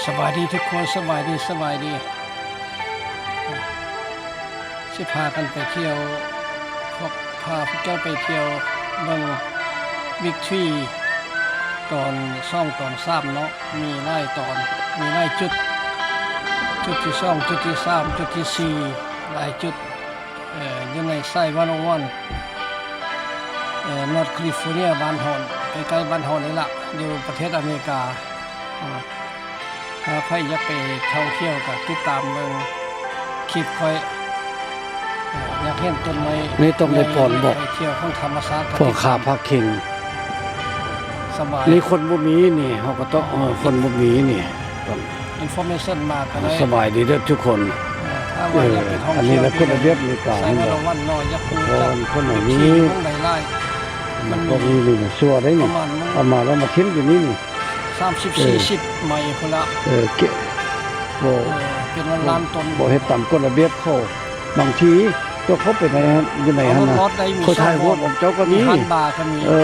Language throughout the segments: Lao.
ສະບາຍດີທຸກຄົນ ສະບາຍດີ ສະບາຍດີ. ຊິພາກັນໄປທ່ຽວ ພາພວກເຈົ້າໄປທ່ຽວເບິ່ງວິກທຣີຕອນສອງ ຕອນສາມເນາະ. ມີຫຼາຍຕອນ ມີຫຼາຍຈຸດ ຈຸດທີສອງ ຈຸດທີສາມ ຈຸດທີສີ່ ຫຼາຍຈຸດ. ເອີ ຢູ່ໃນສາຍວັນໂອວັນ ເອີ ນອດຄາລິຟໍເນຍ ບ້ານເຮົາ ໃກ້ໆ ບ້ານເຮົານີ້ລະ ຢູ່ປະເທດອາເມລິກາ. ເອີ ຖ້າໃຜຢາກໄປທ່ອງທ່ຽວກໍຕິດຕາມເບິ່ງຄລິບຂ້ອຍ. ເອີ ຢາກເຫັນຕົ້ນໄມ້ ນີ້ຕ້ອງໄດ້ປອນບອກ ໄປທ່ຽວຂອງທຳມະຊາດ ພວກຂ້າພາຄິງ ສະບາຍ ນີ້ຄົນບໍ່ມີນີ້ ເຮົາກໍຕ້ອງ ເອີ ຄົນບໍ່ມີນີ້ ອິນຟໍເມຊັນມາກໍໄດ້ ສະບາຍດີເດີທຸກຄົນ. ເອີ ອັນນີ້ລະກົດລະບຽບອາເມລິກາ ໃສ່ວັນລະວັນເນາະ ຢາກຮູ້ຈັກ ຄົນໃນນີ້ ມັນກໍມີນີ້ຊົ່ວໄດ້ນີ້ ເອົາມາແລ້ວມາຖິ້ມຢູ່ນີ້ນີ້ ສາມສິບ ເອີ ສີ່ສິບໄມພຸ້ນລະ. ເອີ ບໍ່ ເປັນລ້ານໆ ຕົ້ນ ບໍ່ເຮັດຕາມກົດລະບຽບເຂົາ. ບາງທີເຈົ້າເຂົ້າໄປໃນ ຢູ່ໃນຫັ້ນນະ ເຂົາຖ່າຍຮູບຂອງເຈົ້າກໍມີ ມີຮ້ານບາກໍມີ. ເອີ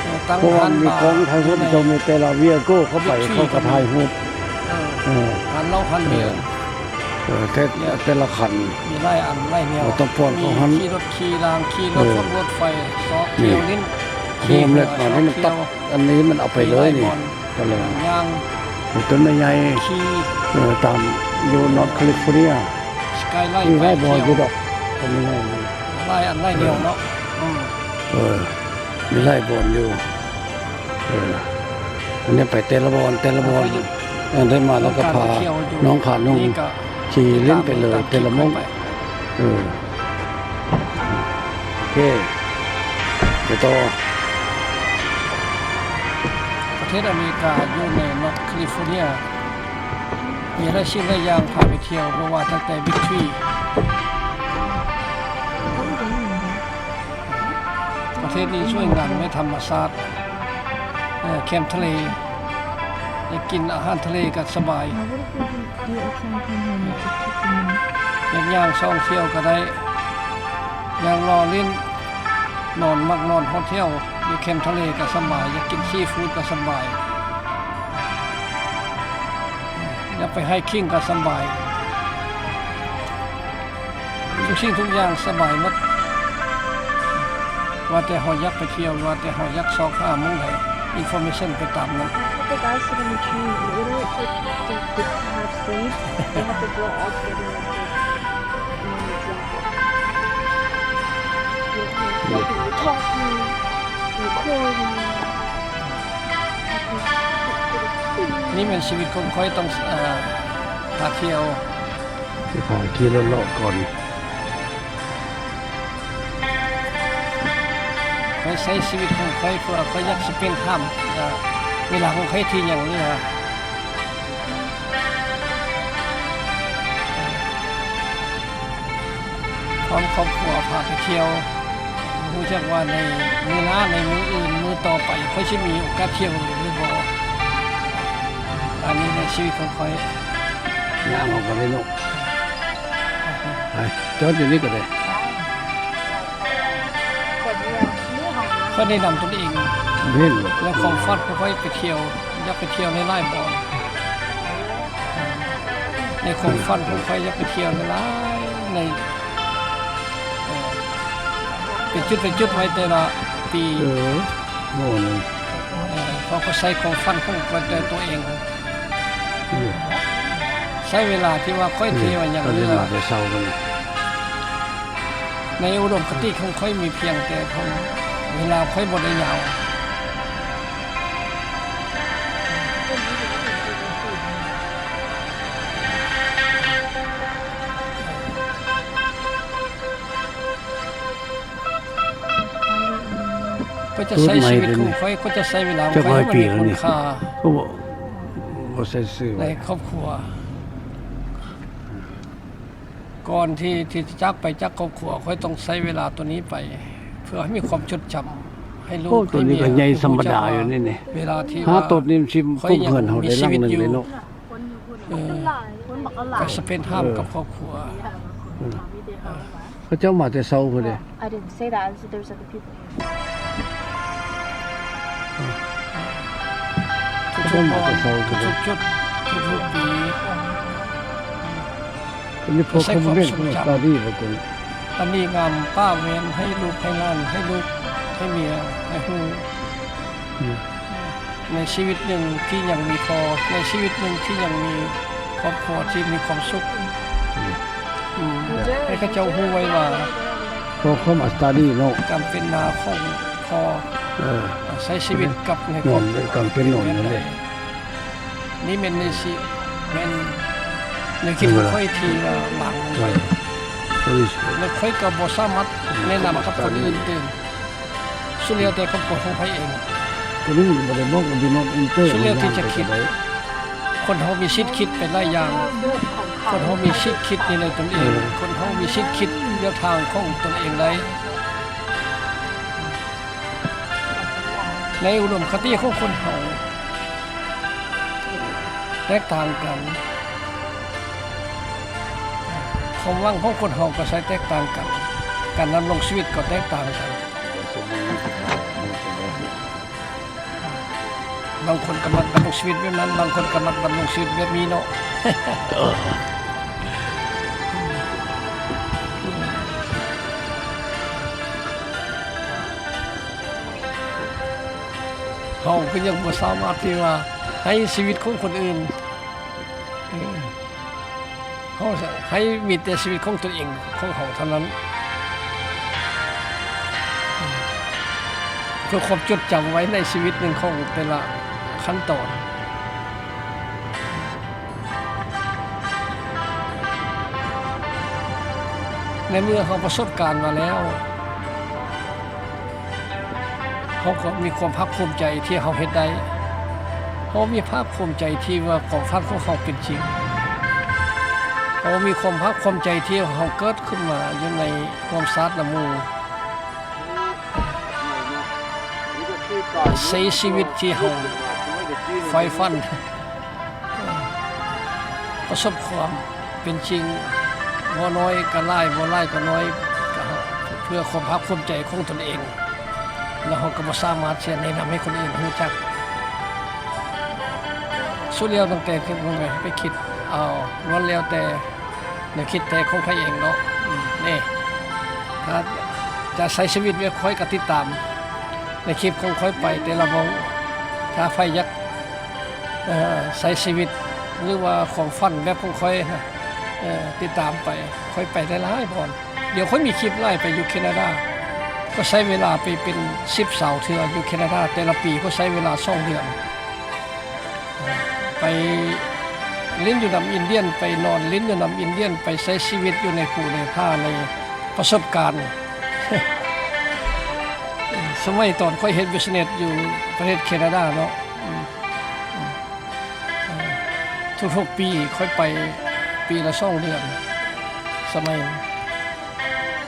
ເອີ ຕັ້ງຮ້ານບາ ມີກ້ອງຖ່າຍຮູບ ເຈົ້າມີແຕ່ລະວີໂອເກີ້ເຂົ້າໄປ ເຂົາກໍຖ່າຍຮູບ. ເອີ ເອີ ຮ້ານເຫຼົ້າຮ້ານເບຍ ເອີ ແຕ່ ແຕ່ລະຄັນ ມີຫຼາຍອັນຫຼາຍແນວ ຕ້ອງປ້ອນເຂົາຫັ້ນ ຂີ່ລົດຂີ່ລາງ ຂີ່ລົດ ເອີ ລົດໄຟ ຊອກທ່ຽວຫຼິ້ນ ໂຮມເລັດມານີ້ມັນຕັດ ອັນນີ້ມັນເອົາໄປເລີຍນີ້ ກໍເລີຍຍ່າງ ຕົ້ນໄມ້ໃຫຍ່ ເອີ ຕາມຢູ່ນອດຄາລິຟໍເນຍ ມີຫຼາຍບ່ອນຢູ່ດອກ ຕົ້ນໄມ້ໃຫຍ່ ຫຼາຍອັນຫຼາຍແນວເນາະ. ເອີ ມີຫຼາຍບ່ອນຢູ່. ເອີ ອັນນີ້ໄປແຕ່ລະບ່ອນ ແຕ່ລະບ່ອນ ໄດ້ມາແລ້ວກໍພານ້ອງພານຸ່ງຂີ່ຫຼິ້ນໄປເລີຍ ແຕ່ລະໝ່ອງ. ເອີ ໂອເຄ ໄປຕໍ່. ປະເທດອາເມລິກາ ຢູ່ໃນລັດຄາລິຟໍເນຍ ມີຫຼາຍສິ່ງຫຼາຍຢ່າງພາໄປທ່ຽວ ບໍ່ວ່າຕັ້ງແຕ່ວິກທຣີ ປະເທດນີ້ສວຍງາມໃນທຳມະຊາດ ແຄມທະເລ ຢາກກິນອາຫານທະເລກໍສະບາຍ. ເຮັດຫຍັງທ່ອງທ່ຽວກໍໄດ້ ຢາກລໍ້ຫຼິ້ນ ນອນ ມັກນອນໂຮເທວ ຢູ່ແຄມທະເລກໍສະບາຍ ຢາກກິນຊີຟູດກໍສະບາຍ ຢາກໄປໄຮຄິງກໍສະບາຍ. ທຸກສິ່ງທຸກຢ່າງສະບາຍໝົດ ວ່າແຕ່ເຮົາຢາກໄປທ່ຽວ ວ່າແຕ່ເຮົາຢາກຊອກຫາໝ່ອງໃດ ອິນຟໍເມຊັນໄປຕາມນັ້ນ. Put the guys sit on the train. In order for people to have seats, they have to go all together like this. And then it's like, you're, you're, like, you're talking, you're recording. ນີ້ແມ່ນຊີວິດຂອງຂ້ອຍ ຕ້ອງ ເອີ ພາທ່ຽວ ຊິພາຂີ່ລົດເລາະກ່ອນ. ຂ້ອຍໃຊ້ຊີວິດຂອງຂ້ອຍ ເພື່ອຂ້ອຍຢາກສະເປັນທາມ ເວລາຂອງຂ້ອຍທີ່ຍັງເຫຼືອ ພ້ອມຄອບຄົວ ພາໄປທ່ຽວ. ບໍ່ຮູ້ຈັກວ່າໃນມື້ໜ້າ ໃນມື້ອື່ນ ມື້ຕໍ່ໄປ ຂ້ອຍຊິມີໂອກາດທ່ຽວຫຼືບໍ່. ອັນນີ້ແມ່ນຊີວິດຂອງຂ້ອຍ. ຍ່າງອອກມາເລີຍລູກ. ໄປ ຈອດຢູ່ນີ້ກໍໄດ້. ຂ້ອຍແນະນຳຕົນເອງ ເຫັນບໍ່? ແລະ ຄວາມຝັນຂອງຂ້ອຍໄປທ່ຽວ ຢາກໄປທ່ຽວໃນຫຼາຍບ່ອນ. ໃນຄວາມຝັນຂອງຂ້ອຍຢາກໄປທ່ຽວຫຼາຍໆ ໃນ ເອີ ເປັນຈຸດເປັນຈຸດໄວ້ແຕ່ລະປີ. ເອີ ໂອ້ ເອີ ເພາະຂ້ອຍໃຊ້ຄວາມຝັນຂອງຂ້ອຍແຕ່ຕົວເອງ ເອີ ໃຊ້ເວລາທີ່ວ່າຂ້ອຍ ເອີ ທ່ຽວຫຍັງເຫຼືອ ໃນອຸດົມຄະຕິຂອງຂ້ອຍມີພຽງແຕ່ເທົ່ານັ້ນ ເວລາຂ້ອຍບໍ່ໄດ້ຍາວ. ຂ້ອຍຈະໃຊ້ຊີວິດຂອງຂ້ອຍ ຂ້ອຍຈະໃຊ້ເວລາຂອງຂ້ອຍໃຫ້ມັນມີຄຸນຄ່າ ບໍ່ ບໍ່ໃສ່ຊື່ ໃນຄອບຄົວ. ກ່ອນທີ່ ທີ່ຈະຈາກໄປຈາກຄອບຄົວ ຂ້ອຍຕ້ອງໃຊ້ເວລາໂຕນີ້ໄປ ເພື່ອໃຫ້ມີຄວາມຈົດຈຳ ໃຫ້ລູກ ໂອ້ ໂຕນີ້ກໍໃຫຍ່ທຳມະດາຢູ່ນີ້ນີ້ ເວລາທີ່ວ່າ ຫ້າໂຕນີ້ມັນຊິປຸກເຮືອນເຮົາໄດ້ຫຼັງໜຶ່ງເລີຍເນາະ. ເອີ ໄປສະເປັນທາມກັບຄອບຄົວ ເອີ ເຂົາເຈົ້າມາແຕ່ເຊົ້າພຸ້ນເດ້. I didn't say that. I said there's other people here. ເຂົາເຈົ້າມາແຕ່ເຊົ້າພຸ້ນເດ້ ທຸກໆຈຸດ ທຸກໆປີ ເປັນພວກຄອມເມັນ ສະຕາຣີ ອັນນີ້ງາມປ້າແມ່ນໃຫ້ລູກໃຫ້ຫຼານ ໃຫ້ລູກໃຫ້ເມຍໃຫ້ຮູ້ ອືມ ໃນຊີວິດໜຶ່ງທີ່ຍັງມີພໍ່ ໃນຊີວິດໜຶ່ງທີ່ຍັງມີຄອບຄົວທີ່ມີຄວາມສຸກ ອືມ ອືມ ໃຫ້ເຂົາເຈົ້າຮູ້ໄວ້ວ່າ ຂໍ້ຄວາມອັດຕານີ້ເນາະ ການເປັນມາຂອງພໍ່ ເອີ ໃຊ້ຊີວິດກັບໃນຄອບຄົວ ການເປັນໜົນນັ້ນແຫຼະ ນີ້ແມ່ນໃນຊີ ແມ່ນແນວຄິດຂອງຂ້ອຍທີ່ວ່າວາງໄວ້ ແລ້ວຂ້ອຍກໍບໍ່ສາມາດແນະນຳກັບຄົນອື່ນຕື່ມ ສຸດແລ້ວແຕ່ຄອບຄົວຂອງໃຜເອງ ຕົວນີ້ມັນບໍ່ໄດ້ບອກວ່າ Do not enter ສຸດແລ້ວທີ່ຈະຄິດ ຄົນເຮົາມີສິດຄິດໄປຫຼາຍຢ່າງ ຄົນເຮົາມີສິດຄິດຢູ່ໃນຕົນເອງ ເອີ ຄົນເຮົາມີສິດຄິດແນວທາງຂອງຕົນເອງໄດ້ ໃນອຸດົມຄະຕິຂອງຄົນເຮົາແຕກຕ່າງກັນ ຄວາມຫວັງຂອງຄົນເຮົາກໍໃຊ້ແຕກຕ່າງກັນ ການດຳລົງຊີວິດກໍແຕກຕ່າງກັນ ບາງຄົນກໍມັກດຳລົງຊີວິດແບບນັ້ນ ບາງຄົນກໍມັກດຳລົງຊີວິດແບບນີ້ເນາະ. ເຮົາກໍຍັງບໍ່ສາມາດທີ່ວ່າໃຫ້ຊີວິດຂອງຄົນອື່ນ ເອີ ເຮົາໃຫ້ມີແຕ່ຊີວິດຂອງຕົນເອງຂອງເຮົາເທົ່ານັ້ນ ເພື່ອຄວາມຈົດຈຳໄວ້ໃນຊີວິດໜຶ່ງຂອງແຕ່ລະຂັ້ນຕອນ. ໃນເມື່ອເຮົາປະສົບການມາແລ້ວ ເຮົາກໍມີຄວາມພາກພູມໃຈທີ່ເຮົາເຮັດໄດ້. ເຮົາມີພາກພູມໃຈທີ່ວ່າຄວາມຝັນຂອງເຮົາເປັນຈິງ. ເຮົາມີຄວາມພາກພູມໃຈທີ່ເຮົາເກີດຂຶ້ນມາຢູ່ໃນຮ່ວມຊາດນຳໝູ່. ໃຊ້ຊີວິດທີ່ເຮົາໃຝ່ຝັນ ປະສົບຄວາມເປັນຈິງ ບໍ່ໜ້ອຍກໍຫຼາຍ ບໍ່ຫຼາຍກໍໜ້ອຍ ກໍເພື່ອຄວາມພາກພູມໃຈຂອງຕົນເອງ ແລ້ວເຮົາກໍບໍ່ສາມາດທີ່ຈະແນະນຳໃຫ້ຄົນອື່ນຮູ້ຈັກ. ສຸດແລ້ວຕັ້ງແຕ່ຄິດລົງໄປ ໄປຄິດເອົາ ລ້ວນແລ້ວແຕ່ ແນວຄິດແຕ່ຂອງໃຜເອງເນາະ. ອືມ ນີ້ ຖ້າຈະໃຊ້ຊີວິດແບບຂ້ອຍກໍຕິດຕາມໃນຄລິບຂອງຂ້ອຍໄປແຕ່ລະໝ່ອງ. ຖ້າໃຜຢາກ ເອີ ໃຊ້ຊີວິດ ຫຼືວ່າຄວາມຝັນແບບຂອງຂ້ອຍນະ ເອີ ຕິດຕາມໄປ. ຂ້ອຍໄປໄດ້ຫຼາຍບ່ອນ. ດຽວຂ້ອຍມີຄລິບຫຼາຍໄປຢູ່ແຄນາດາ. ກໍໃຊ້ເວລາໄປເປັນສິບຊາວເທື່ອຢູ່ແຄນາດາ. ແຕ່ລະປີກໍໃຊ້ເວລາສອງເດືອນ. ໄປຫຼິ້ນຢູ່ນຳອິນດຽນ ໄປນອນຫຼິ້ນຢູ່ນຳອິນດຽນ ໄປໃຊ້ຊີວິດຢູ່ໃນພູໃນຜາ ໃນປະສົບການ ສະໄໝຕອນຂ້ອຍເຮັດບິສເນັດຢູ່ປະເທດແຄນາດາເນາະ. ອືມ ອືມ ເອີ ທຸກໆປີຂ້ອຍໄປປີລະສອງເດືອນ ສະໄໝ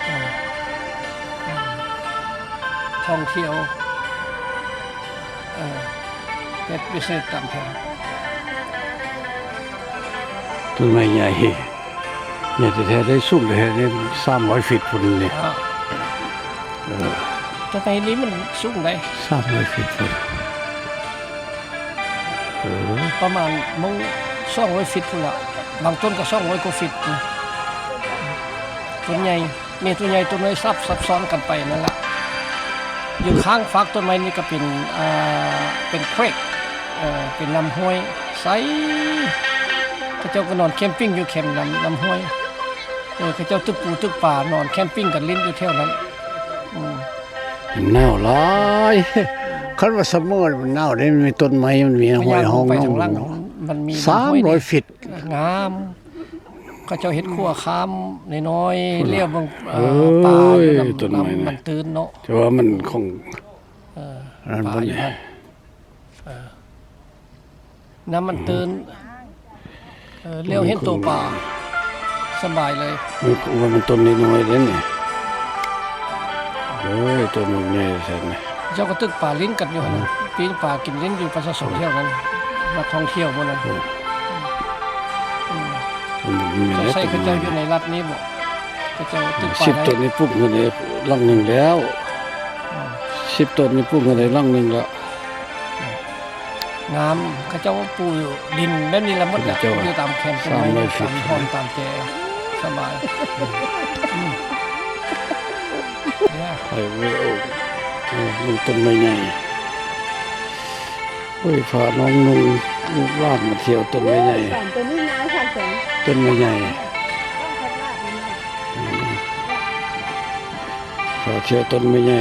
ເອີ ເອີ ທ່ອງທ່ຽວ ເອີ ເຮັດບິສເນັດຕາມແຜນ. ຕົ້ນໄມ້ໃຫຍ່ ໃຫຍ່ແທ້ໆ ໄດ້ ສູງແທ້ໆ ນີ້ ສາມຮ້ອຍຟີດພຸ້ນນີ້. ອ່າ ເອີ ຕົ້ນໄມ້ນີ້ມັນສູງໃດ໋? ສາມຮ້ອຍຟີດພຸ້ນ. ເອີ ປະມານໝ່ອງສອງຮ້ອຍຟີດພຸ້ນລະ ບາງຕົ້ນກໍສອງຮ້ອຍກວ່າຟີດ. ຕົ້ນໃຫຍ່ ມີຕົ້ນໃຫຍ່ຕົ້ນນ້ອຍສັບ ສັບຊ້ອນກັນໄປນັ້ນລະ. ຢູ່ຂ້າງຟາກຕົ້ນໄມ້ນີ້ກໍເປັນ ອ່າ ເປັນ creek ເອີ ເປັນນ້ຳຫ້ວຍໃສ. ເຂົາເຈົ້າກໍນອນແຄມປິງຢູ່ແຄມນ້ຳ ນ້ຳຫ້ວຍ. ເອີ ເຂົາເຈົ້າຕຶກປູຕຶກປາ ນອນແຄມປິງກັນຫຼິ້ນຢູ່ແຖວນັ້ນ. ອືມ ໜາວຫຼາຍ. ຄັນວ່າ summer ມັນໜາວເດ້ ມັນມີຕົ້ນໄມ້ ມັນມີຫ້ວຍຮ່ອງ. ໄປທາງຫຼັງ ມັນມີ ສາມຮ້ອຍ ສາມຮ້ອຍ ຟີດ ງາມ. ເຂົາເຈົ້າເຮັດຂົວຂ້າມນ້ອຍໆ ເຫຼືອເບິ່ງ ເອີ ປາຢູ່ນຳ ນ້ຳມັນຕື້ນເນາະ. ແຕ່ວ່າມັນຂອງ ເອີ ປາຢູ່ນັ້ນ ເອີ ນ້ຳມັນຕື້ນ. ເອີ ຫຼຽວເຫັນໂຕປາສະບາຍເລີຍ. ມັນ ມັນຕົ້ນນ້ອຍໆເດ້ນີ້. ເອີ ຕົ້ນໃຫຍ່ຊັ້ນນະ. ເຈົ້າກໍຕຶກປາຫຼິ້ນກັນຢູ່ຫັ້ນນະ. ອືມ ປີ້ງປາກິນຫຼິ້ນຢູ່ປະຊາຊົນແຖວນັ້ນ ນັກທ່ອງທ່ຽວໝູ່ນັ້ນ. ອືມ ອືມ ສົງໄສເຂົາເຈົ້າຢູ່ໃນລັດນີ້ບໍ? ເຂົາເຈົ້າຕຶກປາ ສິບຕົ້ນນີ້ປຸກເງິນໄດ້ຫຼັງໜຶ່ງແລ້ວ. ອືມ ສິບຕົ້ນນີ້ປຸກເງິນໄດ້ຫຼັງໜຶ່ງແລ້ວ. ອືມ ງາມ ເຂົາເຈົ້າປູຢູ່ດິນແບບນີ້ລະໝົດ ເຂົາເຈົ້າ ຢູ່ຕາມແຄມຕົ້ນໄມ້ ສາມຮ້ອຍຟີດ ຕາມຮ່ອມຕາມແຈ ສະບາຍ ອືມ ໄປເວີ ເອີ ເບິ່ງຕົ້ນໄມ້ໃຫຍ່ ໂອ້ຍ ພານ້ອງນຸ່ງລູກຫຼານມາທ່ຽວຕົ້ນໄມ້ໃຫຍ່ ຕົ້ນໄມ້ໃຫຍ່ ອືມ ພາທ່ຽວຕົ້ນໄມ້ໃຫຍ່.